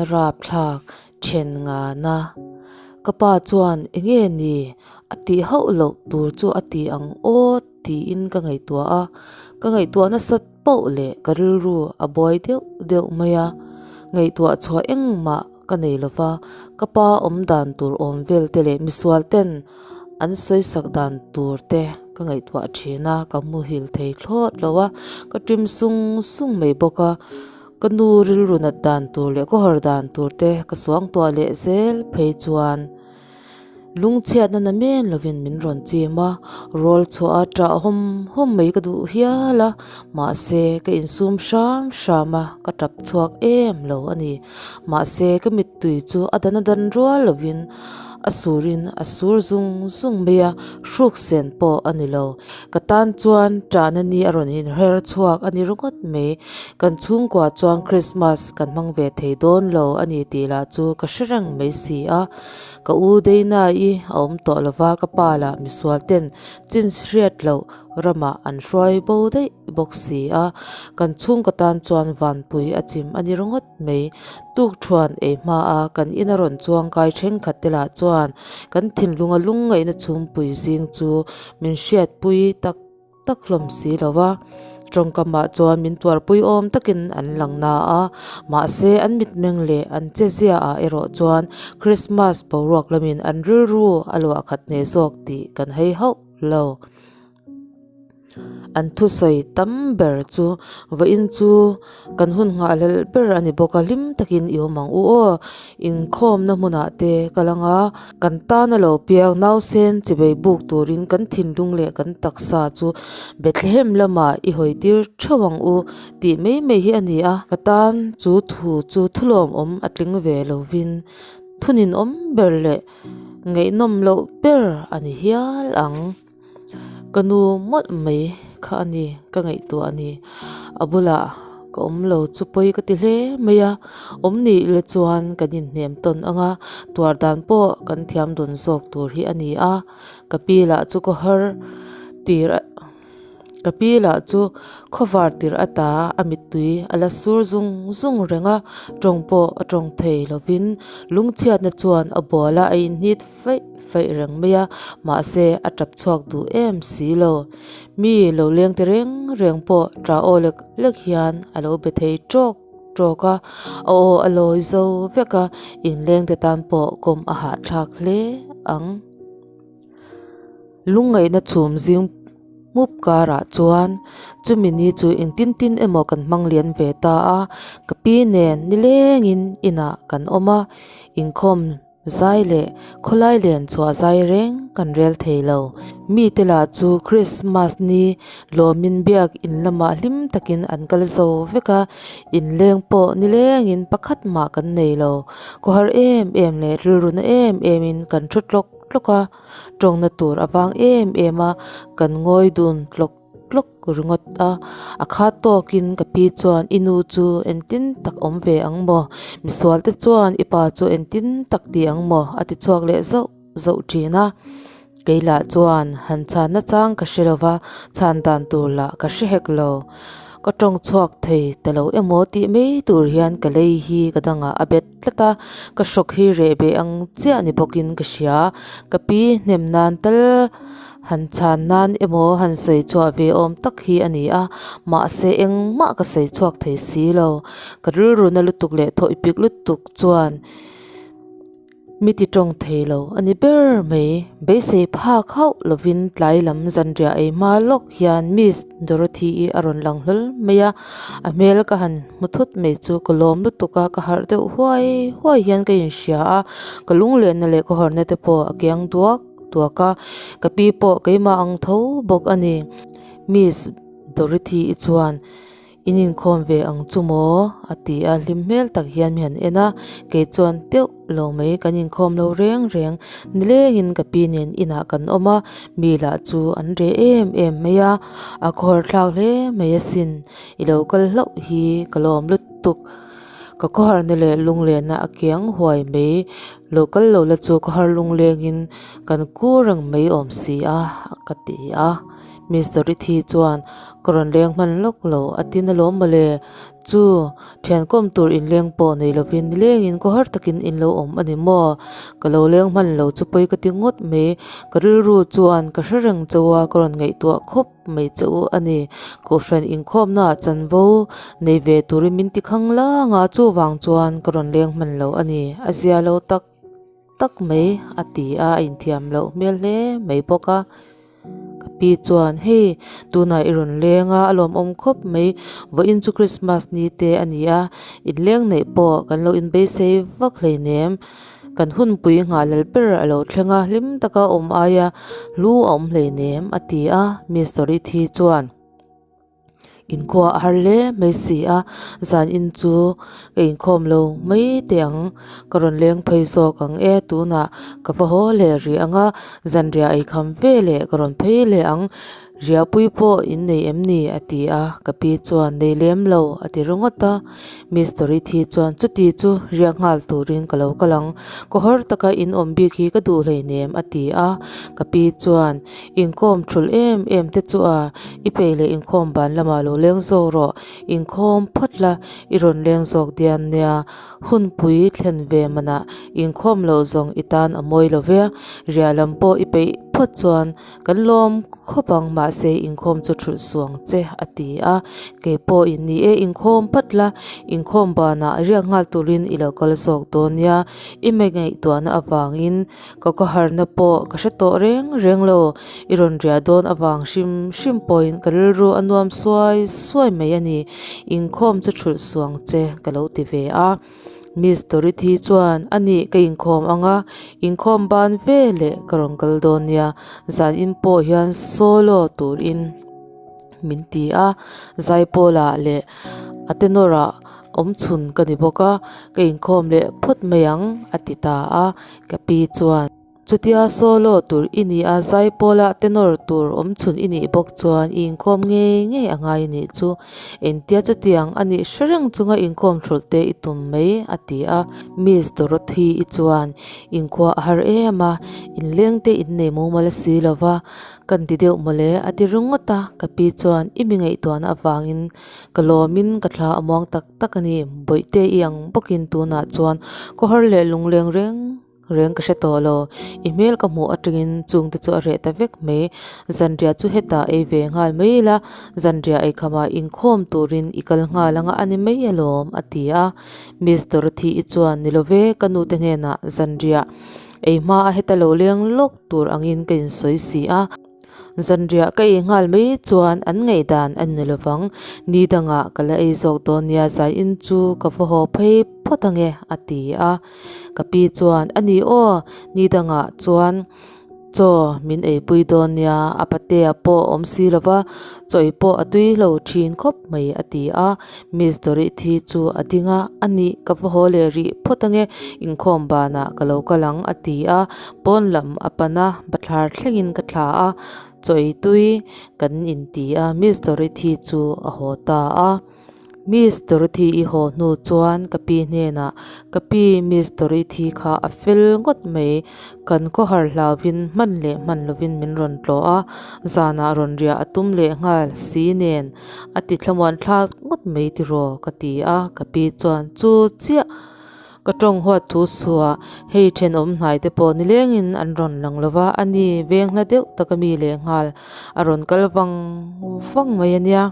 A rapthlak then ngana. Ka pa chuan enge ni a tih hauh loh tur chu a ti ang aw tiin ka ngaihtuah a, ka ngaihtuah nasat poh leh ka rilru a buai deuh deuh mai a, ngaihtuah chhuah engmah ka nei lo va, ka pa awm dan tur awm vel te leh misual ten an sawi sak dan tur te ka ngaihtuah thin a, ka muhil thei thlawt lo a, ka ṭim sung sung mai bawk a, ka nu rilru nat dan tur leh ka hawr dan tur te ka suangtuah leh zel phei chuan. Lungchhiatna na men lovin min rawn chim a, rawl chhuah a ṭah hawm hawm mai ka duh hial a, mahse ka insum hram hram a, ka ṭap chhuak em lo a ni. Mahse ka mittui chu a dan a dan rual lovin a surin a sur zung zung mai a, hruk sen pawh a ni lo. Ka tan chuan ṭahna ni a rawn inher chhuak a ni ringawt mai. Kan chhungkua chuan Christmas kan hmang ve thei dawn lo a ni tih lah chu ka hre reng mai si a. Ka u Dana-i a awm tawh lova ka pa lah misual ten chin hriat loh ramah an hruai bo daih bawk si a, kan chhungkaw tan chuan vanpui a chim a ni ringawt mai. Tukthuan ei hma a kan ina rawn chuang kai thenkhat te lah chuan kan thinlunga lungngaihna chhungpui zing chu min hriatpui tak tak hlawm si lo va, tawngkamah chuan min tuarpui awm takin an lang na a, mahse an mitmeng leh an che ziaah erawh chuan Christmas boruak lamin an rilru a luah khat hneh zawk tih kan hei hauh lo. An thusawi tam ber chu vawiin chu Kan hun nghahhlelh ber a ni bawk a, hlim takin i awm ang u aw. Inkhawmna hmunah te ka lang a, kan tana lo piang nausen chibei buk turin kan thinlung leh kan taksa chu Bethlehem lamah i hawi tir theuh ang u tih mai mai hi a ni a. Ka tan chu thu chu thulawmawm a tling ve lovin thuninawm ber leh ngaihnawm loh ber a ni hial ang. Ka nu mawlh mai kha a ni ka ngaihtuah a ni. A bulah ka awm lo chu pawi ka ti hle mai a, awm ni ila chuan kan inhnem tawn ang a, tuar dan pawh kan thiam dawn zawk tur hi a ni a. Ka pi lah chu ka har tir a ka pi lah chu khawvar tir ata a mittui a la sur zung zung reng a, tawng pawh a tawng thei lovin lungchhiatna chuan a bual a, a inhnit feih feih reng mai a, mahse a tap chhuak duh em si lo. Mi lo leng te reng reng pawh tah aw lek lek hian a lo be thei tawk tawk a, a aw a lawi zo vek a, inleng te tan pawh kawm a hahthlak hle ang. Lungngaihna chhum zing hmup karah chuan chumi ni chu engtin tin emaw kan hmang lian ve ta a, ka pi nen nilengin inah kan awm a, inkhawm Zai leh khawlai len chhuah zai reng kan rel thei lo. Mite lah chu Christmas ni lawmin biak in lamah hlim takin an kal zo vek a, inleng pawh nilengin pakhat mah kan nei lo. Khawhar em em leh rilruna em emin kan thu tlawk tlawk a, tawngna tur avang em em a kan ngawi dun tlawk tlawk ringawt a, a khat tawkin ka pi chuan i nu chu engtin tak awm ve ang maw? Misual te chuan i pa chu engtin tak ti ang maw? a ti chhuak leh zauh zauh thin a, kei lah chuan han chhan na chang ka hre lova, chhan dan tur lah ka hre hek lo. Ka tawng chhuak thei ta lo emaw tih mai tur hian ka lei hi ka dangah a bet tlat a, ka hrawk hi reh ve ang chiah ni bawkin ka hria, ka pi hnem nan tal Han chhan nan emaw han sawi chhuah ve awm tak hi a ni a, mahse engmah ka sawi chhuak thei si lo. Ka rilru na lutuk leh thaw ipik lutuk chuan mi ti tawng thei lo a ni ber mai. Beisei phak hauh lovin tlai lam zanriah ei hma lawk hian Miss Dorothy-i a rawn lang hlawl mai a, a hmel ka han hmu thut mai chu ka lawm lutuk a, ka harh deuh huai huai hian ka inhria a, ka lunglenna leh ka hawrna te pawh a kiang duak. tuak a, ka pi pawh keimah ang tho bawk a ni. Miss Dorothy-i chuan in inkhawm ve ang chu maw? a ti a, hlim hmel tak hian mi han en a, kei chuan teuh lo mai kan inkhawm lo reng reng, nilengin ka pi nen inah kan awm a, mi lah chu an reh em em mai a, a khawhar thlak hle mai asin, i lo kal hlauh hi ka lawm lutuk. Ka khawharna leh lunglenna a kiang huai mai. Lo kal lo la chu khawhar lunglengin kan kur reng mai awm si a, ka ti a. Miss Dorothy chuan, Ka rawn leng hman lawk lo, a tin alawm mawle. Chu, thian kawm tur inleng pawh nei lovin nilengin khawhar takin in lo awm a ni maw? Ka lo leng hman lo chu pawi ka ti ngawt mai. Ka rilru chuan ka hre reng chauh a, ka rawn ngaihtuah khawp mai che u a ni. Kohhran inkhawmnaah chanvo nei ve turin min ti khang lang a, chuvang chuan ka rawn leng hman lo a ni. A zia lo tak tak mai a ti a, a inthiam loh hmel hle mai bawk a. Ka pi chuan, Hei, tunah i rawn leng a, a lawmawm khawp mai. Vawiin chu Christmas ni te a ni a, inleng neih pawh kan lo inbeisei vak hleinem. Kan hunpui nghah lal ber a lo thleng a, hlim taka awm aia hlu a awm hleinem, a ti a. Miss Dorothy chuan. Inkhua a har hle mai si a, zan in chu ka inkhawm lo mai teh ang, ka rawn leng phei zawk ang e, tunah ka va haw leh rih ang a, zanriah ei kham ve leh ka rawn phei leh ang, riahpui pawh in nei em ni? a ti a, ka pi chuan nei lem lo a ti ringawt a, Miss Dorothy chuan chuti chu riak nghal turin ka lo kal ang, kawhawr taka in awm bik hi ka duh hleinem a ti a, ka pi chuan Inkhawm thul em em te chu a, i peih leh inkhawm ban lamah lo leng zawk rawh, inkhawm phawt la, i rawn leng zawk dian nia, hunpui thlen ve manah inkhawm loh zawng i tan a mawi lo ve, riah lam pawh i peih phawt chuan kan lawm khawp ang mahse inkhawm chu thulh suang che a ti a, kei pawh in ni e inkhawm phawt la, inkhawm banah riak nghal turin i lo kal zawk dawn nia, i mei ngaihtuahna avangin Ka khawharna pawh ka hre tawh reng reng lo, i rawn riah dawn avang hrim hrim pawhin ka rilru a nuam suai suai mai a ni, inkhawm chu thulh suang che ka lo ti ve a. Miss Dorothy chuan a nih ka inkhawm ang a, inkhawm ban ve leh ka rawn kal dawn nia, zan in pawh hian solo turin min ti a, Zaipawlah leh a tenor ah awm chhun ka ni bawk a, ka inkhawm leh phawt mai ang a ti ta a, ka pi chuan chutia solo tur i ni a, Zaipawla tenor tur awm chhun i nih bawk chuan i inkhawm ngei ngei a ngai a nih chu, engtia chutiang a nih hre reng chunga inkhawm hrulh te i tum mai a ti a, Miss Dorothy i chuan inkhua a har em a, inleng te innei mumal si lova kan ti deuh mawle a ti ringawt a, ka pi chuan i mi ngaihtuahna avangin Ka lawmin ka thla a muang tak tak a ni. Bawihte i ang bawkin tunah chuan khawhar leh lungleng reng reng ka hre tawh lo. I hmel ka hmuh atangin chungte chu a reh ta vek mai. Zanriah chu hetah ei ve nghal mai ila, zanriah eikhamah inkhawm turin i kal nghal anga a ni mai alawm a ti a. Miss Dorothy-i chuan ni love ka nute hnenah zanriah ei hma a heta lo leng lawk tur angin ka insawi si a. Zanriah ka ei nghal mai chuan an ngaihdan a ni lovang, ni dangah ka la ei zawk dawn nia zaiin chu ka va haw phei phawt ange a ti a. Ka pi chuan a ni aw, ni dangah chuan chaw min eipui dawn nia, a patea pawh awm si lova, chaw ei pawh a tui lo thin khawp mai a ti a. Miss Dorothy chu a ding a, a nih ka va haw leh rih phawt ange, inkhawm banah ka lo kal ang a ti a. Pawn lam a pan a, bathlar thlengin ka thla a, chaw ei tui kan inti a, Miss Dorothy chu a haw ta a. Miss Dorothy i haw hnu chuan ka pi hnenah, Ka pi, Miss Dorothy kha a fel ngawt mai, kan khawhar hlauvin hman leh hman lovin min rawn tlawh a, zanah rawn riah a tum leh nghal si nen a ti thlamuan thlak ngawt mai tiraw ka ti a, ka pi chuan chu chiah Ka tawng huat thu suah, hei thenawm hnai te pawh nilengin an rawn lang lo va, a ni veng hla deuh taka mi leh nghal a rawn kal vang vang mai a nia.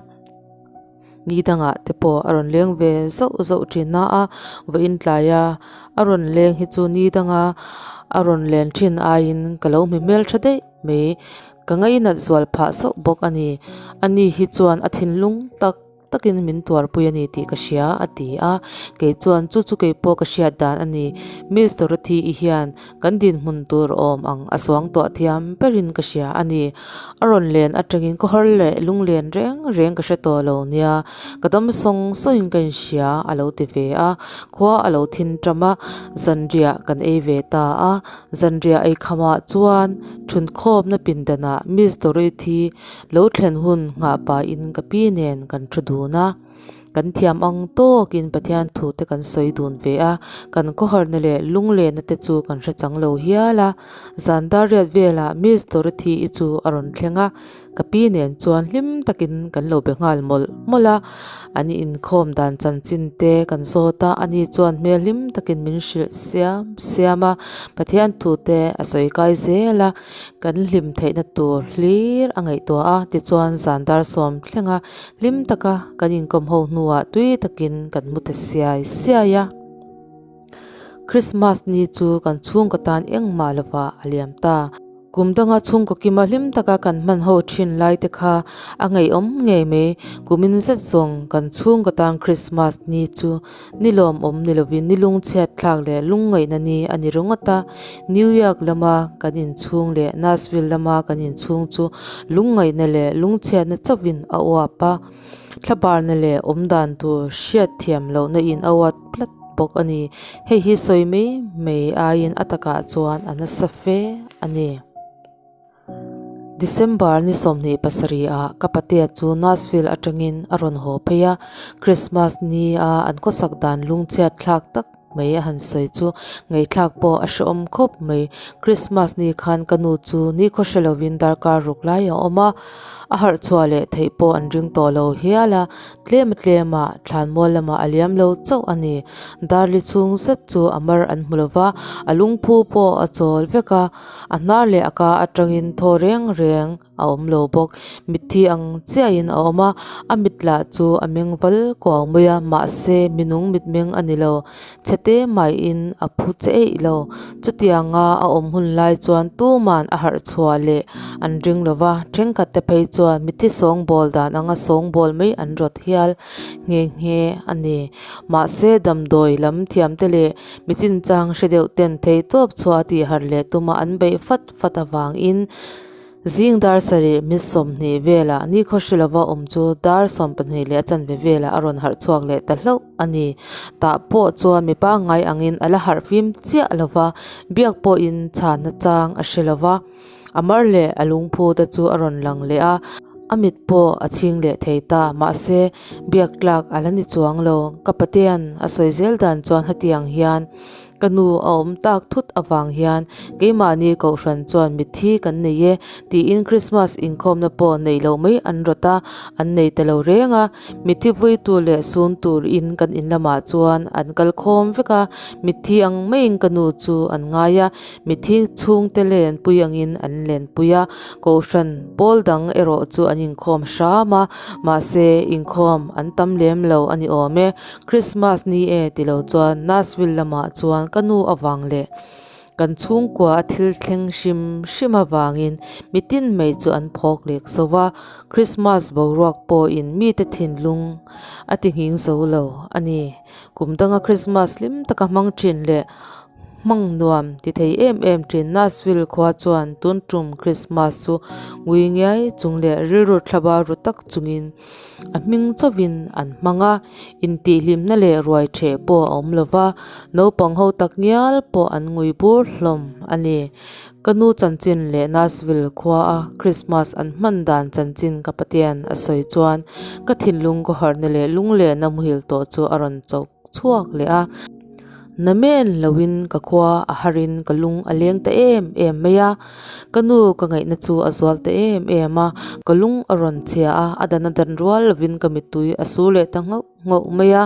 Ni dangah te pawh a rawn leng ve zauh zauh thin na a, vawiin tlaia a rawn leng hi chu ni danga a rawn len thin aiin ka lo hmu hmel tha daih mai. Ka ngainat zual phah sauh bawk a ni. A ni hi chuan a thinlung tak. takin min tuarpui a ni tih ka hria a ti a, kei chuan chu chu kei pawh ka hriat dan a ni, Miss Dorothy-i hian kan dinhmun tur awm ang a suang tuah thiam berin ka hria a ni, a rawn len atangin khawhar leh lunglen reng reng ka hre tawh lo nia, ka dam sawng sawngin ka inhria a lo ti ve a, khua a lo thin ṭam a, zanriah kan ei ve ta a, zanriah ei khamah chuan ṭhunkhawmna pindanah Miss Dorothy Lo thlen hun nghah pahin ka pi nen kan thu dun a, kan thiam ang tawkin Pathian thu te kan sawi dun ve a, kan khawharna leh lunglenna te chu kan hre chang lo hial a. Zan dar riat velah Miss Dorothy-i chu a rawn thleng a. Ka pi nen chuan hlim takin kan lo be nghal mawlh mawlh a, an inkhawm dan chanchin te kan zawt a, ani chuan hmel hlim takin min hrilh siam siam a, Pathian thu te a sawi kai zel a, kan hlim theihna tur hlir a ngaihtuah a, tichuan zan dar sawm thlenga hlim taka kan inkawm ho hnuah tui takin kan mu ta siai siai a. Krismas ni chu kan chhungkaw tan engmah lovah a liam ta. Kum danga chhungkaw kima hlim taka kan hman ho thin lai te kha a ngaihawm ngei mai. Kumin zet zawng kan chhungkaw tan Krismas ni chu ni lawmawm ni lovin ni lungchhiat thlak leh lungngaihna ni a ni ringawt a. New York lama kan inchhung leh Nashville lama kan inchhung chu lungngaihna leh lungchhiatna chauhin a uap a. Thlabarna leh awmdan tur hriat thiam lohna in a uat tlat bawk a ni. Hei hi sawi mai mai aiin a takah chuan a nasa fe a ni. December ni 27 ah ka patea chu Nashville atangin a rawn haw phei a, Christmas ni a an khawsak dan lungchhiat thlak tak mai a han sawi chu ngaihthlak pawh a hrehawm khawp mai. Christmas ni khan ka nu chu nikhaw hre lovin darkar ruk lai a awm a, a harh chhuah leh theih pawh an ring tawh lo hial a, tlem tlemah thlanmual lamah a liam lo chauh a ni. Darli chhung zet chu a mar an hmu lova, a lungphu pawh a chawl vek a, a hnar leh a ka atangin thaw reng reng a awm lo bawk. Mitthi ang chiahin a awm a, a mit lah chu a meng val kuau mai a, mahse minung mitmeng a ni lo. Chhete maiin a phu che eih lo. Chutianga a awm hun lai chuan tuman a harh chhuah leh an ring lo va, thenkhat te phei chuan mitthi sawngbawl dan anga sawngbawl mai an rawt hial nghe nghe a ni. Mahse damdawi lam thiamte leh mi chinchang hre deuh ten theihtawp chhuah a tihharh leh tuma an beih fat fat avangin Zing dar sarih mi 20 velah nikhaw hre lova awm chu dar 12 leh a chanve velah a rawn harh chhuak leh ta hlauh a ni. Tah pawh chuan mi pangngai angin a la harh fim chiah lova, biak pawhin chhanna chang a hre lova. A mar leh a lungphu te chu a rawn lang leh a, a mit pawh a chhing leh thei ta. Mahse, biak tlak a la ni chuang lo. Ka patea'n a sawi zel dan chuan hetiang hian Ka nu a awm tak thut avang hian keimahni kohhran chuan mitthi kan nei e tiin Krismas inkhawmna pawh neih loh mai an rawt a, an nei ta lo reng a. Mitthi vuitu leh sun tur in kan in lamah chuan an kal khawm vek a, mitthi ang maiin ka nu chu an ngai a, mitthi chhungte lenpui angin an lenpui a, kohhran pawl dang erawh chu an inkhawm hram a, mahse inkhawm an tam lem lo a ni awm e. Christmas ni e ti lo chuan Nashville lamah chuan ka nu avang leh kan chhungkua a thil thleng hrim hrim avangin mitin mai chu an phawk lek zo va, Christmas boruak pawhin mite thinlung a ti nghing zo lo a ni. Kum danga Christmas hlim taka hmang thin leh hmang nuam ti thei em em thin Nashville khua chuan tun tum Christmas chu ngui ngiai chung leh rilru thlaba ru tak chungin A hming chauhin an hmang a, intihhlimna leh ruai ṭheh pawh a awm lo va, naupang ho tak ngial pawh an ngui bur hlawm a ni. Ka nu chanchin leh Nashville khua a Christmas an hman dan chanchin ka Pathian a sawi chuan ka thinlung ka harhna leh lunglehna muhil tawh chu a rawn chauh chhuak leh a. Namen loin ka khua a harin ka lung a leng ta em em mai a, ka nu ka ngaihna chu a zual ta em em a, ka lung a rawn chhia a, a dan a dan rual lovin ka mittui a su leh ta nghauh nghauh mai a,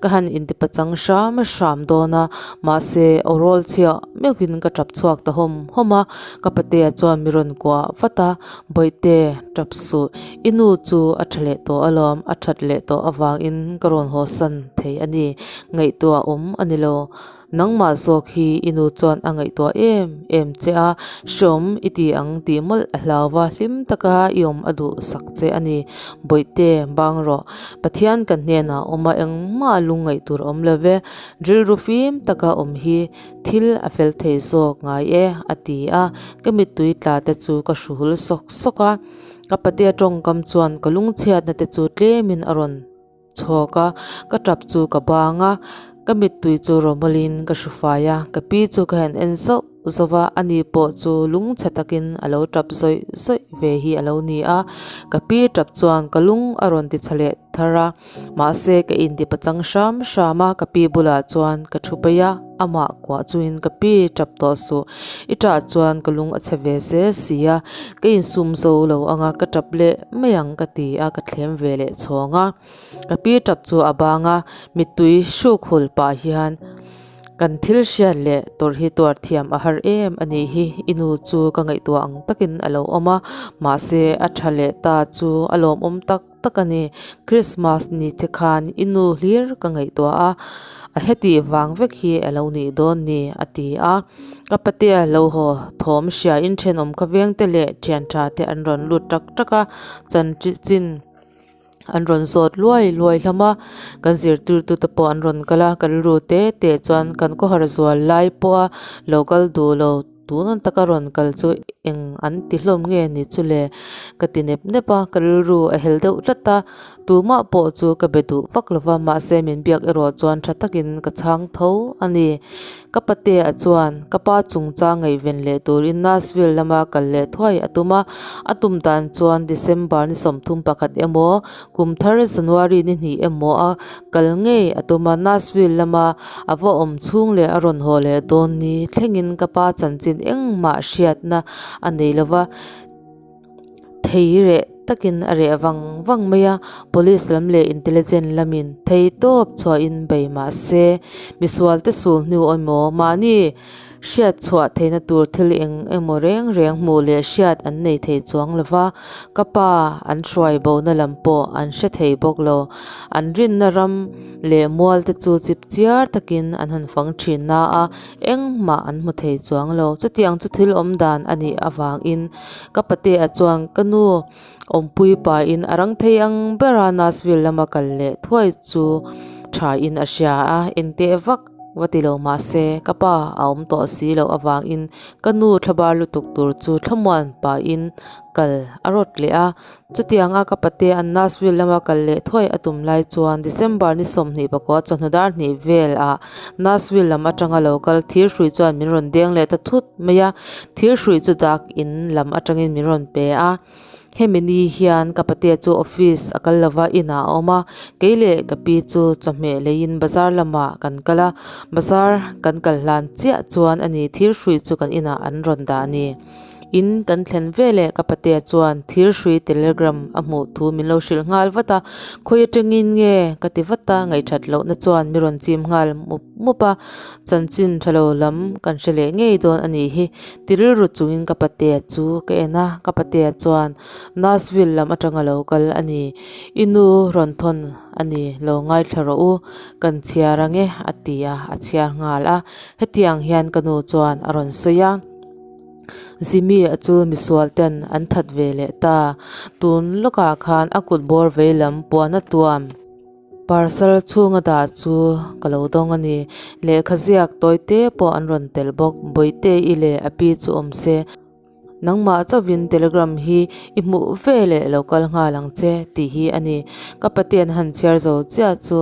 ka han intipachang hram hram dawn a, mahse aw rawl chhia meuhin ka tap chhuak ta hawm hawm a, ka patea chuan mi rawn kuah vat a, Bawihte, tap suh, i nu chu a tha leh tawh alawm, a that leh tawh avangin ka rawn haw san thei a ni, ngaihtuah awm a ni lo. Nangmah zawk hi i nu chuan a ngaihtuah em em che a, hreawm i ti ang tih mawlh a hlau va, hlim taka i awm a duh sak che a ni. Bawihte, bang rawh. Pathian kan hnenah awm a, engmah lungngaih tur a awm lo ve. Rilru fim taka awm hi thil a fel thei zawk ngai e, a ti a. Ka mittui tla te chu ka hruhul sawk sawk a. Ka patea tawngkam chuan ka lungchhiatna te chu tlemin a rawn chhawk a, ka tap chu ka bang a, ka mittui chu rawmawlin ka hru fai a, ka pi chu ka han en zauh. zoh va, ani pawh chu lungchhe takin a lo tap zawih zawih ve hi a lo ni a. Ka pi tap chuan ka lung a rawn ti chhe leh thar a, mahse ka inti pachang hram hram a, ka pi bulah chuan ka thu phei a, amah kuah chungin ka pi tap tawh suh, i tah chuan ka lung a chhe ve zel si a, ka insum zo lo ang a, ka tap leh mai ang ka ti a, ka thlem ve leh chhawng a. Ka pi tap chu a bang a, mittui hruk hul pah hian kan thil hriat leh tawrh hi tuar thiam a har em a nih hi, i nu chu ka ngaihtuah ang takin a lo awm a, mahse a tha leh ta chu a lawmawm tak tak a ni, Christmas ni te khan i nu hlir ka ngaihtuah a, a hetih vang vek hi a lo nih dawn ni a ti a, ka patea lo haw thawm hria in thenawm kha veng te leh thian tha te an rawn lut tak tak a, chanchin. An rawn zawt luai luai hlawm a, kan zirtirtu te pawh an rawn kal a, ka rilru te te chuan kan khawhar zual lai pawha lo kal duh lo tun ang taka rawn kal chu eng an ti hlawm nge ni chu le ka ti nep nep a, ka rilru a hel deuh tlat a, tumah pawh chu ka be duh vak lo va, mahse min biak erawh chuan tha takin ka chhang tho a ni. Ka patea chuan ka pa chungchang ngaihven leh turin Nashville lama kal leh thuai a tum a, a tum dan chuan December ni 31 emaw, kum thar January ni hnih emaw a kal ngei a tum a, Nashville lama a va awm chhung leh a rawn haw leh dawn ni thlengin ka pa chanchin engmah hriatna a nei lova. Thei reh takin a reh vang vang mai a, police lam leh intelligent lamin thei tawp chhuahin bei mah se, misual te sul hnu emaw mahni hriat chhuah theihna tur thil eng emaw reng reng hmuh leh hriat an nei thei chuang lo va, ka pa an hruai bona lam pawh an hre thei bawk lo. An rinna ram leh mual te chu chip chiar takin an han fang thin na a, engmah an hmu thei chuang lo. Chutiang chu thil awm dan a nih avangin Ka patea chuan ka nu awmpui pahin a rang thei ang bera Nashville lama kal leh thuai chu thain a hria a, engteh vak va ti lo mah se ka pa a awm tawh si loh avangin ka nu thlabar lutuk tur chu thlamuan pahin kal a rawt leh a. Chutianga ka patea an Nashville lama kal leh thuai a tum lai chuan December ni 24 chawhnu dar hnih velah Nashville lam atanga lo kal thir hrui chuan min rawn deng leh ta thut mai a, thir hrui chu dak in lam atangin min rawn pe a. Hemi ni hian ka patea chu office a kal lova inah a awm a, kei leh ka pi chu chawhmeh leiin bazar lamah kan kal a, bazar kan kal hlan chiah chuan a ni thir hrui chu kan inah an rawn dah a ni. In kan thlen veleh ka patea chuan thir hrui telegram a hmuh thu min lo hrilh nghal vat a, khawi atangin nge ka ti vat a, ngaihthat lohna chuan mi rawn chim nghal mup mup a, chanchin tha lo lam kan hre leh ngei dawn a nih hi ti rilru chungin ka patea chu ka en a, ka patea chuan Nashville lam atanga lo kal a ni, i nu rawn thawn a ni lo ngaithla rawh u, kan chhiar ange a ti a, a chhiar nghal a, hetiang hian ka nu chuan a rawn sawi a. Jimmy a chu misual ten an that ve leh ta. Tun lawkah khan a kut bawr vei lam puan a tuam parcel chhunga dah chu ka lo dawng a ni. Lehkha ziak tawi te pawh an rawn tel bawk. Bawihte i leh a pi chu awm se. Nangmah chauhin telegram hi i hmuh ve leh lo kal nghal ang che tih hi a ni. Ka paten han chhiar zo chiah chu.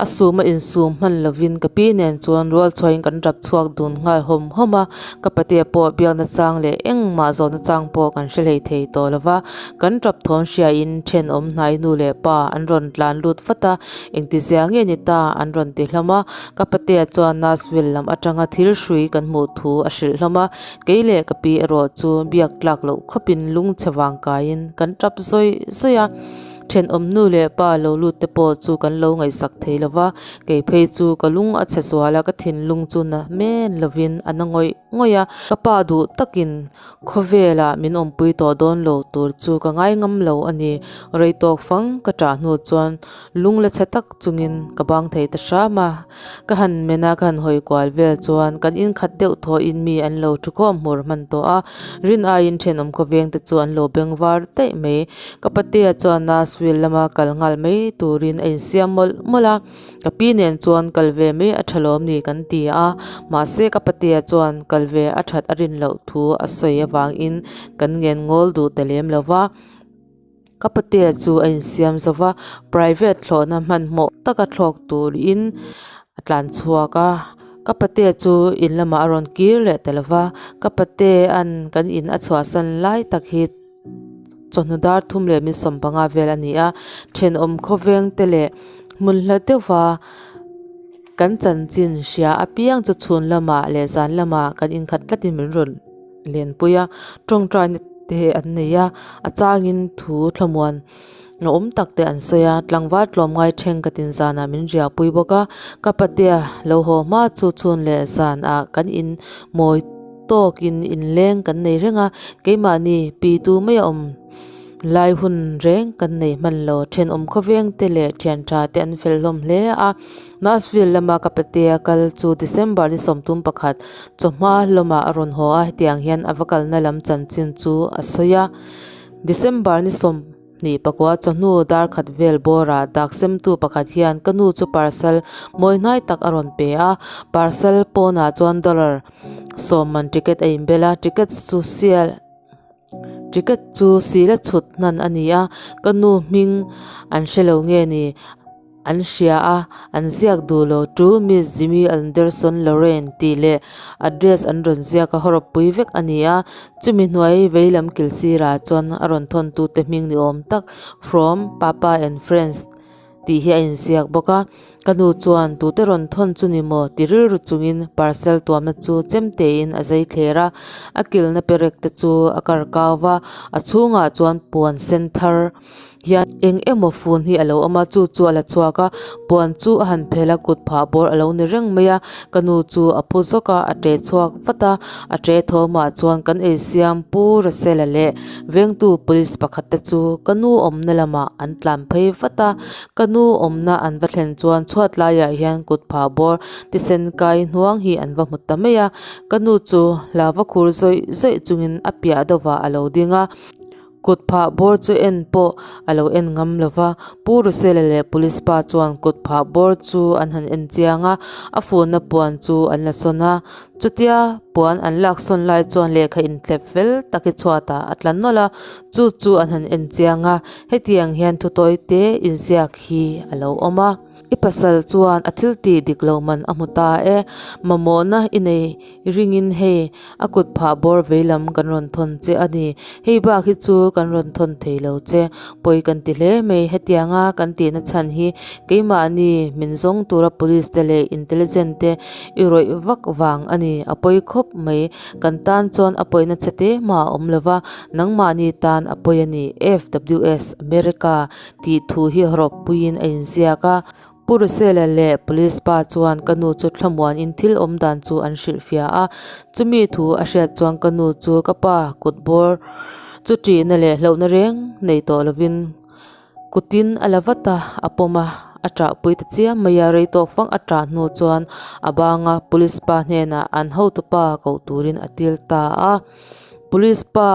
A sum a insum hman lovin ka pi nen chuan rual chhuahin kan rap chhuak dun nghal hawm hawm a, ka patea pawh biakna chang leh engmah zawhna chang pawh kan hre hlei thei tawh lo va, kan rap thawm hriain thenawm hnai nu leh pa an rawn tlan lut vat a, engtizia nge ni ta an rawn ti hlawm a, ka patea chuan Nashville lam atanga thil hrui kan hmuh thu a hrilh hlawm a, kei leh ka pi erawh chu biak tlak loh khawpin lungchhe vang kaiin kan tap zawih zawih a. Thenawm nu leh pa lo lut te pawh chu kan lo ngaihsak thei lo va, kei phei chu ka lung a chhe zual a, ka thinlung chu na men lovin a na ngawih ngawih a, ka pa duh takin khawvelah min awmpui tawh dawn lo tur chu ka ngai ngam lo a ni. Rei tawk fang ka ṭah hnu chuan lung la chhe tak chungin ka bang thei ta hram a, ka han men a, ka han hawi kual vel chuan kan inkhat deuh thawhin mi an lo thu khawm hmur hman tawh a, rin aiin thenawm khawveng te chu an lo beng var daih mai. Ka patea chuan Nashville lama kal nghal mai turin a insiam mawlh mawlh a, ka pi nen chuan kal ve mai a tha lawm ni kan ti a, mahse ka patea chuan kal ve a that a rin loh thu a sawi avangin kan ngen ngawl duh ta lem lo va. Ka patea chu a insiam zo va, private thlawhna hmanhmawh taka thlawk turin a tlan chhuak a. Ka patea chu in lamah a rawn kir leh ta lo va, ka patea'n kan in a chhuahsan lai tak hi chawhnu dar thum leh min 15 vel a ni a, thenawm khawveng te leh hmun hla deuhva kan chanchin hria apiang chu chhun lamah leh zan lamah kan inkhat tlatin min rawn lenpui a, tawngtaina te an nei a, a changin thu thlamuan a awm tak te an sawi a, tlangval tlawmngai thenkhatin zanah min riahpui bawk a, ka patea lo haw hma chu chhun leh zanah kan in mawi tawkin inleng kan nei reng a, keimahni pi tu mai a awm lai hun reng kan nei hman lo, thenawm khawveng te leh thian tha te an fel hlawm hle a, Nashville lama ka patea kal chu December ni 31 chawhma hlawmah a rawn haw a, hetiang hian a va kalna lam chanchin chu a sawi a. December ni 29 chawhnu dar khat vel bawrah dak semtu pakhat hian ka nu chu parcel mawi hnai tak a rawn pe a, parcel pawnah chuan dollar sawm man ticket a inbel a, ticket chu sial ticket chu sila chhut hnan a ni a, ka nu hming an hre lo nge ni. An hria a, an ziak duh lo tu Miss Jimmy Anderson Lorraine tih leh address an rawn ziak a hawrawppui vek a ni a, chumi hnuai veilam kil sirah chuan a rawn thawntute hming ni awm tak From Papa and Friends tih hi a inziak bawk a, ka nu chuan tute rawn thawn chu ni maw ti rilru chungin parcel tuamna chu chemtein a zai thler a, a kilna perek te chu a kar kau va, a chhungah chuan puan sen thar. Hian eng emaw fun hi a lo awm a chu chu a la chhuak a puan chu a han phel a kut phah bawr a lo ni reng mai a ka nu chu a phu zawk a a ṭe chhuak vat a a ṭe thawmah chuan kan ei siam pu Russell-a leh vengtu police pakhat te chu ka nu awmna lamah an tlan phei vat a ka nu awmna an va thlen chuan chhuat laiah hian kut phah bawr thisen kai hnuang hi an va hmu ta mai a ka nu chu hlauva khur zawih zawih chungin a piah deuhvah a lo ding a. Kut phah bawr chu en pawh a lo en ngam lo va, Pu Rusela leh Police pa chuan kut phah bawr chu an han en chiang a, a funna puan chu an la sawn a. Chutia puan an lak sawn lai chuan lehkha inthlep fel tak hi chhuatah a tla nawlh a, chu chu an han en chiang a, hetiang hian thutawi te inziak hi a lo awm a. I pasal chuan a thil tih dik lo man a hmu ta e, mamawhna i nei ringin hei a kut phah bawr veilam kan rawn thawn che a ni, hei bak hi chu kan rawn thawn thei lo che, pawi kan ti hle mai, hetianga kan tihna chhan hi keimahni min zawng tura police te leh intelligent te i rawih vak vang a ni, a pawi khawp mai, kan tan chuan a pawina chhe te mah a awm lo va, nangmahni tan a pawi a ni, FWS America. Tih thu hi rawppuiin a inziak a. Pu Rusela leh Police pa chuan ka nu chu thlamuanin thil awm dan chu an hrilhfiah a. Chumi thu a hriat chuan ka nu chu ka pa kut bawr chu ṭihna leh hlauhna reng nei tawh lovin kutin a la vat a, a pawm a, a ṭahpui ta chiam mai a. Rei tawk fang a ṭah hnu chuan a banga Police pa hnenah an hotupa koh turin a til ta a. Police pa.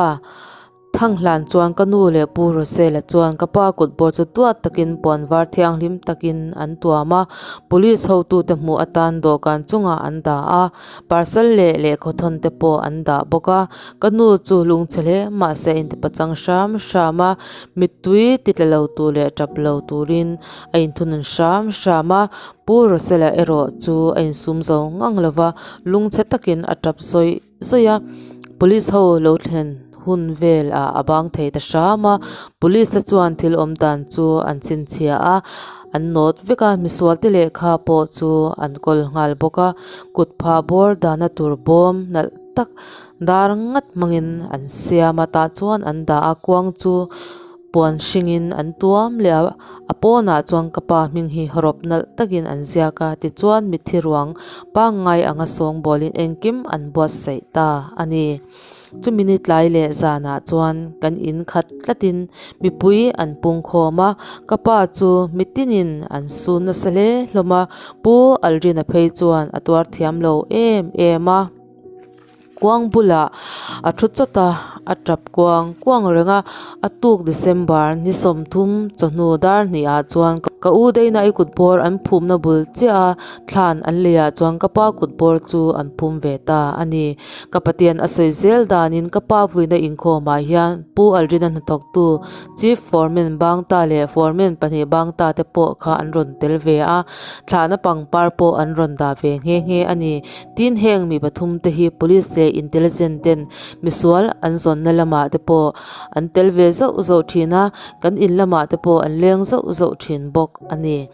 Thang hlan chuan ka nu leh Pu Rosela chuan ka pa kut bawr chu duat takin puan var thianghlim takin an tuam a, police hotute hmuh atan dawhkan chungah an dah a, parcel leh lehkhawthawn te pawh an dah bawk a, ka nu chu lungchhe hle mahse a intipachang hram hram a, mittui ti tla lo tur leh tap lo turin a inthunun hram hram a, Pu Rosela erawh chu a insum zo ngang lo va, lungchhe takin a tap zawih. Sawi a, police ho lo thlen hun vel ah a bang thei ta hram a, police te chuan thil awm dan chu an chhinchhiah a, an nawt vek a, misual te lehkha pawh chu an kawl nghal bawk a, kut phah bawr dahna tur bawm nalh tak dar ngat hmangin an siam a tah chuan an dah a kuang chu. Puan hringin an tuam leh a, a pawnah chuan ka pa hming hi rawp nalh takin an ziak a, tichuan mitthi ruang pangngai anga sawngbawlin engkim an buatsaih ta a ni. Chumi ni tlai leh zanah chuan kan in khat tlatin mipui an pungkhawm a, ka pa chu mitinin an sun nasa hle hlawm a, Pu Alrina phei chuan a tuar thiam lo em em a. Kuang bulah a thu chawt a, a tap kuang kuang reng a. A tuk December ni 30 chawhnu dar hnih ah chuan ka u Dana i kut bawr an phumna bul chiah a thlan an lei ah chuan ka pa kut bawr chu an phum ve ta a ni. Ka Pathian a sawi zel danin ka pa vuina inkhawm ah hian Pu Aldrina hnathawktu Chief Foreman bangta leh Foreman pahnih bangta te pawh kha an rawn tel ve a, thlahna pangpar pawh an rawn dah ve nghe nghe a ni. Tin, heng mi pathum te hi Police leh Intelligence ten misual an zawnna lamah te pawh an tel ve zauh zauh thin a, kan in lamah te pawh an leng zauh zauh thin bawk a ni.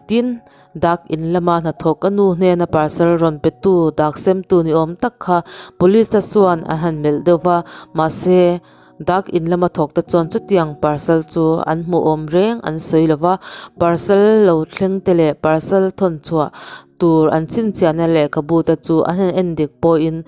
Tin, dak in lama hnathawk a nu hnena parcel rawn petu dak semtu ni awm tak kha Police te chuan an han melh deuh va, mahse, Dak in lama thawk te chuan chutiang parcel chu an hmuh awm reng an sawi lo va, parcel lo thleng te leh parcel thawn chhuah tur an chhinchhiahna lehkhabu te chu an han en dik pawhin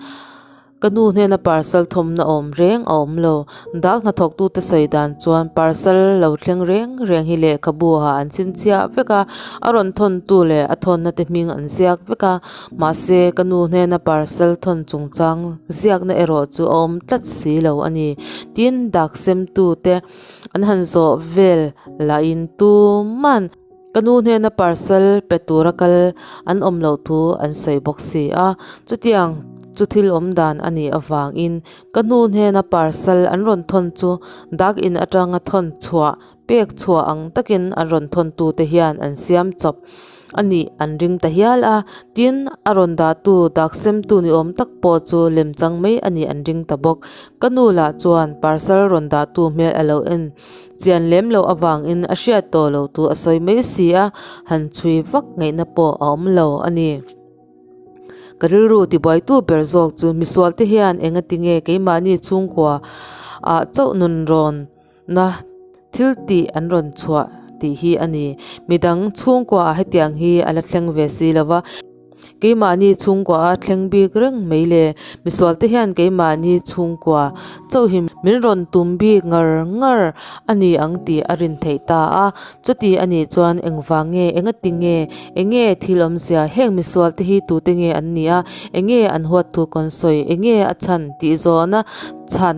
ka nu hnena parcel thawmna awm reng a awm lo. Dak hnathawk tute sawi dan chuan parcel lo thleng reng reng hi lehkhabu ah an chhinchhiah vek a, a rawn thawn tu leh a thawnna te hming an ziak vek a. Mahse, ka nu hnena parcel thawn chungchang ziakna erawh chu a awm tlat si lo a ni. Tin, dak semtute an han zawh vel lahin tuman ka nu hnena parcel pe tura kal an awm loh thu an sawi bawk si a. Chutiang chu thil awm dan a nih avangin ka nu hnena parcel an rawn thawn chu dak in atanga thawn chhuah Pek chhuah ang takin an rawn thawntute hian an siam chawp a nih an ring ta hial a, tin, a rawn dahtu dak semtu ni awm tak pawh chu lemchang mai a nih an ring ta bawk. Ka nu lah chuan parcel rawn dahtu hmel a lo en chian lem loh avangin a hriat tawh loh thu a sawi mai si a, han chhui vak ngaihna pawh a awm lo a ni. Ka rilru tibuaitu ber zawk chu misualte hian engatinge keimahni chhungkua ah chauh nun rawn Na thil tih an rawn chhuah tih hi a ni. Midang chhungkua ah hetiang hi a la thleng ve si lo va, keimahni chhungkua a thleng bik reng mai le. Misual te hian keimahni chhungkua chauh hi min rawn tum bik ngar ngar a ni ang tih a rin theih ta a. Chuti a nih chuan engvang nge, engati nge, enge thil awmzia, heng misual te hi tute nge an nih a, enge an huat thu kan sawi, enge a chhan tih zawhna chhan.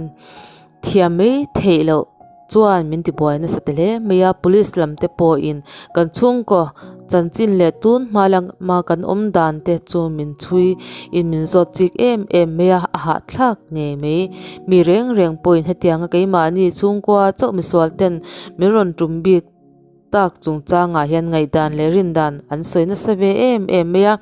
Thiam mai theih loh chuan min tibuai nasa ta hle mai a, police lam te pawhin kan chhungkaw chanchin leh tun hma lama kan awm dan te chu min chhui in min zawt chik em em mai a, a hahthlak ngei mai. Mi reng reng pawhin hetianga keimahni chhungkua chauh misual ten min rawn tum bik tak chungchangah hian ngaihdan leh rindan an sawi nasa ve em em mai a,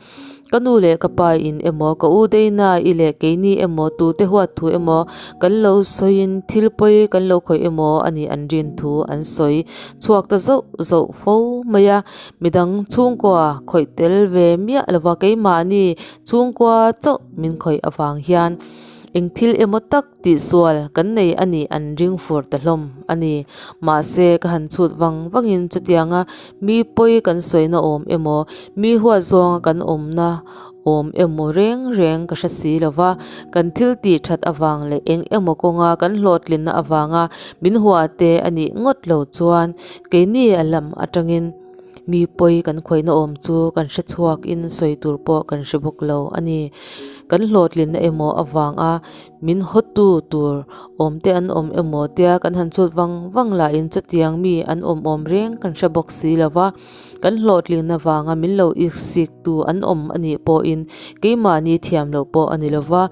ka nu leh ka pa in emaw ka u Dana i leh keini emaw tute huat thu emaw kan lo sawiin thil pawi kan lo khawih emaw a nih an rin thu an sawi chhuak ta zauh zauh fo mai a, midang chhungkua khawih tel ve miah lova keimahni chhungkua chauh min khawih avang hian eng thil emaw tak Tihsual kan nei a nih an ring fur ta hlawm a ni. Mahse, ka han chhut vang vangin chutianga mi pawi kan sawina awm emaw, mi huat zawnga kan awmna awm emaw reng reng ka hre si lo va. Kan thil tih that avang leh eng emaw kawnga kan hlawhtlinna avanga min hua te a nih ngawt lo chuan keini a lam atangin mi pawi kan khawihna awm chu kan hre chhuakin sawi tur pawh kan hre bawk lo a ni. Kan hlawhtlinna emaw avanga Min hawtu tur awm te an awm emaw tia kan han chhut vang vang lahin chutiang mi an awm awm reng kan hre bawk si lo va, kan hlawhtlingna vanga min lo iksik tu an awm a nih pawhin keimahni thiam loh pawh a ni lo va,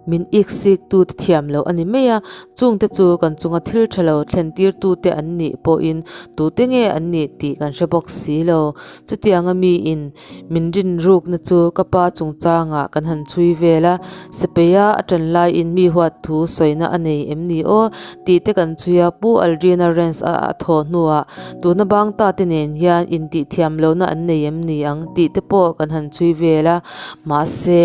min iksik tu te thiam loh a ni mai a, chungte chu kan chunga thil tha lo thlen tir tu te an nih pawhin tute nge an nih tih kan hre bawk si lo. Chutianga miin Min rin rukna chu ka pa chungchangah kan han chhui vel a, Sipeia a ṭan laiin mi huat thu sawina a nei em ni aw? tih te kan chhui a, Pu Aldrina Ranch a a thawh hnuah tuna bang ta te nen hian intih thiam lohna an nei em ni ang tih te pawh kan han chhui vel a, mahse.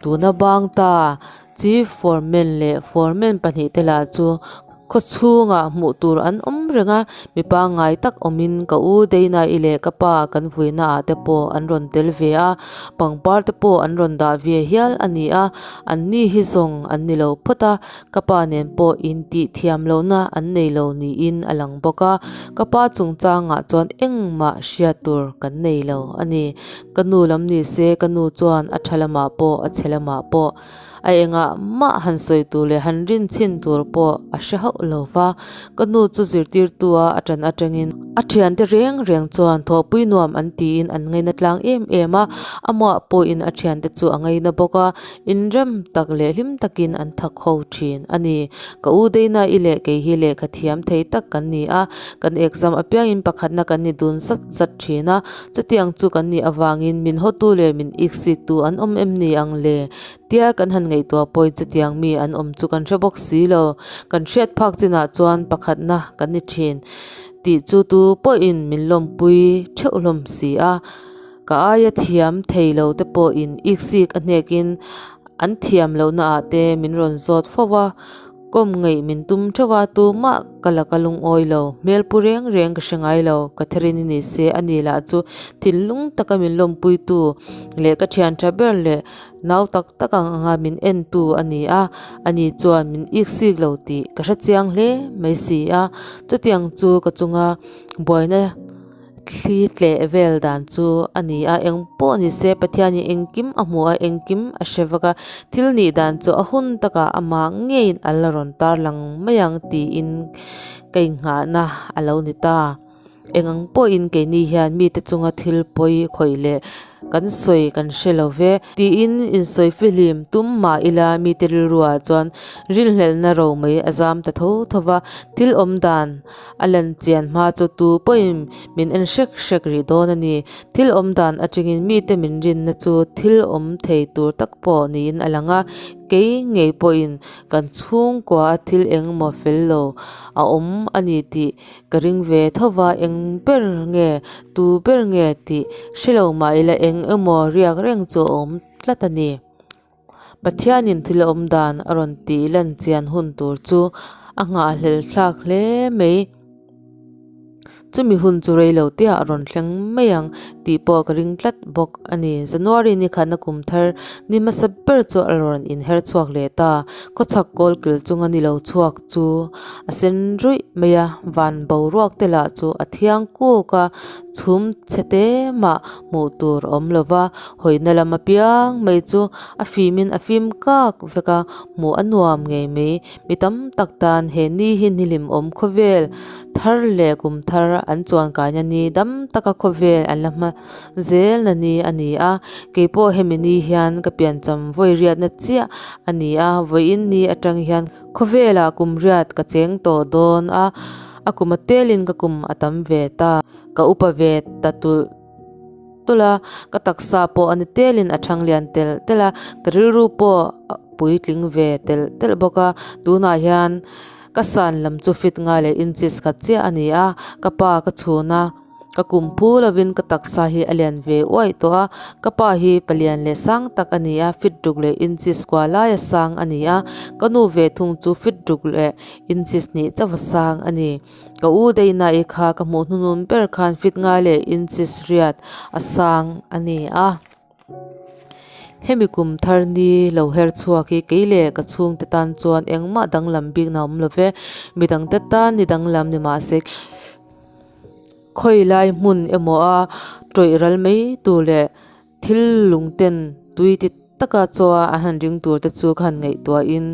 Tuna bang ta Chief Foreman leh Foreman pahnihte lah chu khaw chhungah hmuh tur an awm reng a, mi pangngai tak awmin ka u Deinai leh ka pa kan vuina ah te pawh an rawn tel ve a, pangpar te pawh an rawn dah ve hial a ni a, an ni hi zawng an ni lo phawt a, ka pa nen pawh intih thiam lohna an nei lo niin a lang bawk a, ka pa chungchangah chuan engmah hriat tur kan nei lo a ni. Ka nu lam ni se ka nu chuan a tha lamah pawh a chhe lamah pawh a engah mah han sawi tur leh han rin chhin tur pawh a hre hauh lo va. Ka nu chu zirtirtu a a tan atangin a thiante reng reng chuan thawhpui nuam an tiin an ngaina tlang em em a, amah pawhin a thiante chu a ngaina bawk a, inrem tak leh hlim takin an thak ho thin a ni. Ka u Deina i leh kei hi lehkha thiam thei tak kan ni a, kan exam apiangin pakhatna kan ni dun zat zat thin a, chutiang chu kan nih avangin min hawtu leh min iksiktu an awm em ni ang le? Tia kan han ngaihtuah pawhin chutiang mi an awm chu kan hre bawk si lo. Kan hriat phak chinah chuan pakhatna kan ni thin tih chu tu pawhin min lawmpui theuh hlawm si a. Ka aia thiam thei lo te pawhin iksik a hnekin an thiam lohna ah te min rawn zawt fo va. Kawm ngeih min tum theuh a, tumah ka la ka lungawi lo. Hmel pu reng reng ka hre ngai lo, Catherine-i ni se a ni lah chu thinlung taka min lawmpuitu leh ka thian tha ber leh nau tak tak ang anga min entu a ni a, ani chuan min iksik lo tih ka hre chiang hle mai si a, chutiang chu ka chunga buaina Thli tleh vel dan chu a ni a, eng pawh ni se Pathianin engkim a hmu a, engkim a hre vak a, thil nih dan chu a hun takah amah ngeiin a la rawn tar lang mai ang tiin ka inghahna a lo ni ta. Eng ang pawhin keini hian mite chunga thil pawi khawih leh kan sawi kan hre lo ve tiin insawi fihlim tum mah ila mite rilruah chuan rinhlelhna ro mai a zam ta tho tho va, thil awm dan A lan chian hma chu tu pawhin min en hrek hrek rih dawn a ni. Thil awm dan atangin mite min rinna chu thil awm thei tur tak pawh niin a lang a, kei ngei pawhin kan chhungkua a thil engemaw fel lo a awm a ni tih ka ring ve tho va, eng ber nge tu ber nge tih hre lo mah ila eng emaw riak reng chu a awm tlat a ni. Pathianin thil awm dan a rawn tih lan chian hun tur chu a nghahhlelh thlak hle mai. Chumi hun chu rei lo te ah a rawn thleng mai ang tih pawh ka ring tlat bawk a ni. January ni khatna kum thar ni hmasa ber chu a rawn inher chhuak leh ta. Khawchhak kawl kil chunga ni lo chhuak chu a sen ruih mai a, van boruak te lah chu a thiang kuk a, chhum chhe te mah hmuh tur a awm lo va, hawina lam apiang mai chu a fimin a fim kak vek a, hmuh a nuam ngei mai. Mi tam tak tan he ni hi ni hlimawm khawvel thar leh kum thar an chuan kaina ni dam taka khawvel an la hma zelna ni a ni a, keipawh hemi ni hian ka piancham vawi riatna chiah a ni a, vawiin ni atang hian khawvelah kum riat ka cheng tawh dawn a, a kum a telin ka kum a tam ve ta, ka upa ve ta tulh tulh a, ka taksa pawh a ni telin a thang lian telh telh a, ka rilru pawh a puitling ve telh telh bawk a, tunah hian ka san lam chu fit ngai leh inches khat chiah a ni a, ka pa ka chhun a. Ka kum phu lovin ka taksa hi a lian ve uaih tawh a, ka pa hi palian leh sang tak a ni a, fit ruk leh inches kua laia sang a ni a, ka nu ve thung chu fit ruk leh inches hnih chauha sang a ni. Ka u Deinai kha ka hmuh hnunun ber khan fit ngai leh inches riat a sang a ni a. Hemi kum thar ni lo her chhuak hi kei leh ka chhungte tan chuan engmah danglam bikna a awm lo ve, midangte tan ni danglam ni mahse Khawi lai hmun emaw a tawih ral mai tur leh thil lung ten tui ti taka chaw a an han ring tur te chu ka han ngaihtuahin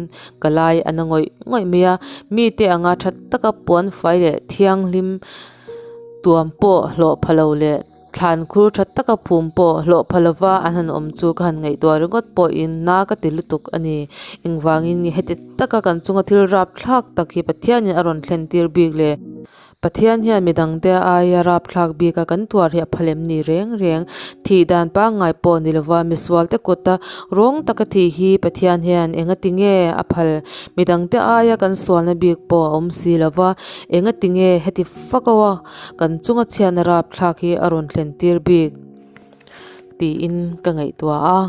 ka lai a na ngawih ngawih mai a, mite anga tha taka puan fai leh thianghlim tuam pawh hlawh pha lo leh thlan khur tha taka phum pawh hlawh pha lova an han awm chu ka han ngaihtuah ringawt pawhin na ka ti lutuk a ni. Engvangin nge heti taka kan chunga thil rapthlak tak hi Pathianin a rawn thlen tir bik le? Pathian hian midangte aia rapthlak bika kan tuar hi a phal em ni reng reng. Thih dan pangngai pawh ni lova misualte kuta rawng taka thih hi Pathian hian enga ti nge a phal? Midangte aia kan sualna bik pawh a awm si lova, enga ti nge heti fak ho a kan chunga chhiatna rapthlak hi a rawn thlen tir bik? Tiin ka ngaihtuah a.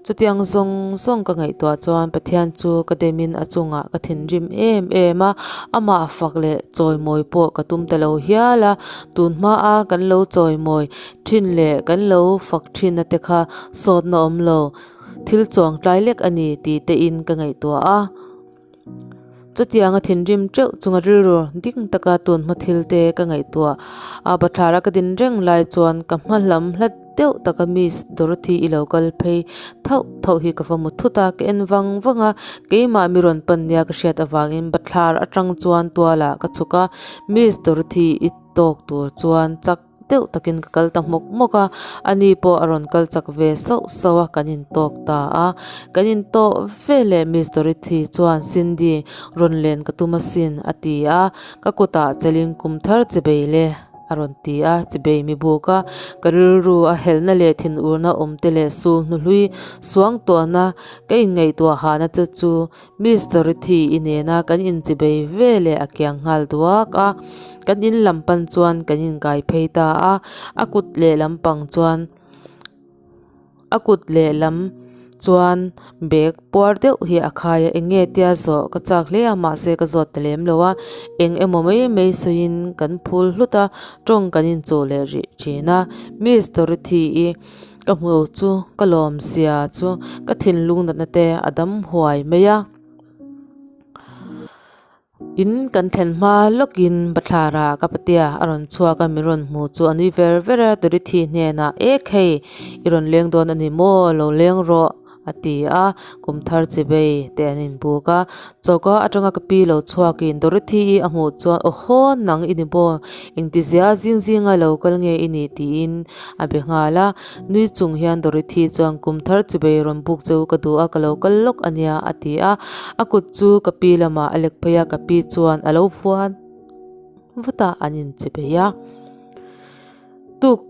Chutiang zawng zawng ka ngaihtuah chuan Pathian chu ka demin a chungah ka thinrim em em a, amah fak leh chawimawi pawh ka tum ta lo hial a, tun hmaa kan lo chawimawi thin leh kan lo fak thin a te kha sawtna awm lo, thil chuang tlai lek a ni tih te in ka ngaihtuah a. Chutianga thinrim teuh chunga rilru ding taka tun hma thil te ka ngaihtuah a, bathlara ka din reng lai chuan ka hma lam hlat deuh taka Miss Dorothy i lo kal phei thauh thauh hi ka va mu thut a, ka en vang vang a, keimah mi rawn pan nia ka hriat avangin bathlar atang chuan tualah ka chhuk a, Miss Dorothy i tawk tur chuan chak deuh takin ka kal ta hmawk hmawk a, ani pawh a rawn kal chak ve sauh sauh a, kan intawk ta a, kan intawh veleh Miss Dorothy chuan Cindy rawn len ka tum asin a ti a, ka kutah chelin kum thar chibei le a rawn ti a, chibei mi buk a, ka rilru a helna leh thinurna awm te leh sul hnuhlui suang tuahna ka inngaihtuah hahna che chu Miss Dorothy i nena kan inchibei ve leh a kiang nghal duak a, kan in lam pan chuan kan inkai phei ta a, a kut lehlam pang chuan a kut lehlam chuan bag puar deuh hi a khai a, eng nge tia zawh ka chak hle a mahse ka zawt ta lem lo a, eng emaw mai mai sawiin kan phul hlut a, tawng kan inchuh leh rih thin a, Miss Dorothy i. Ka hmu chu ka lawm zia chu ka thinlung natna te a dam huai mai a. In kan thlen hma lawkin bathlara ka patea a rawn chhuak a, min rawn hmu chu a nui ver ver a, Dorothy hnenah ek hei i rawn leng dawn a ni maw lo leng rawh. A ti a, kum thar chibei te an inbuk a. Choka atanga ka pi lo chhuakin Dorothy-i a hmuh chuan Awhaw nang i ni maw? Engtizia zing zinga lo kal nge i nih? tiin a be nghal a. Nui chung hian Dorothy chuan Kum thar chibei rawn buk che u ka duh a, ka lo kal lawk a nia a ti a. A kut chu ka pi lamah a lek phei a, ka pi chuan a lo vuan vat a, an inchibei a. Tuk.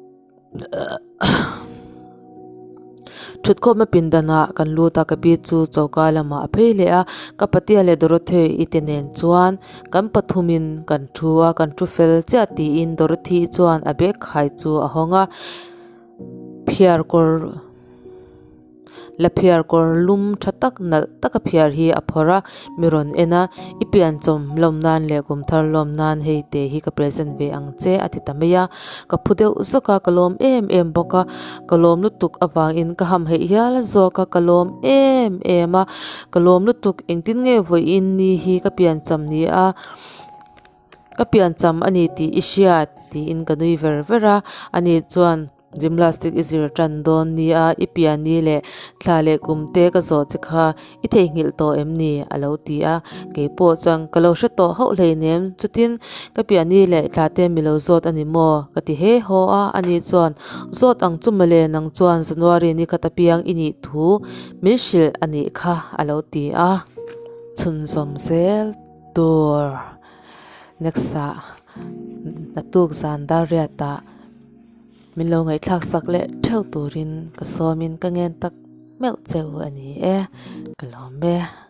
Thutkhawmna pindanah kan lut a, ka pi chu choka lamah a phei leh a, ka patea leh Dorothy-i te nen chuan kan pathumin kan thu a, kan thu fel chiah tiin Dorothy-i chuan a bag khai chu a hawng a, phiar kawr. La phiar kawr lum tha tak nalh taka phiar hi a phawrh a, mi rawn en a, i pianchawm lawm nan leh kum thar lawm nan hei te hi ka present ve ang che a ti ta mai a, ka phu deuh zawk a, ka lawm em em bawk a, ka lawm lutuk avangin ka hamhaih hial zawk a, ka lawm em em a, ka lawm lutuk engtin nge vawiin ni hi ka piancham ni a, ka piancham a ni tih i hriat tiin ka nui ver ver a, ani chuan. Gymnastic i zir tan dawn nia, i piani leh thla leh kum te ka zawh che kha i theihnghilh tawh em ni? a lo ti a, kei pawh chuan ka lo hre tawh hauh hleinem, chutin ka piani leh thla te mi lo zawt a ni maw? ka ti he haw a, ani chuan zawt ang chu mawle nang chuan January ni khat apiang i nih thu min hrilh a nih kha a lo ti a. Chhunzawm zel tur next ah naktuk zan dar riat ah. Min lo ngaihthlak sak leh theuh turin ka sawmin ka ngen tak meuh cheu a ni e, ka lawm e.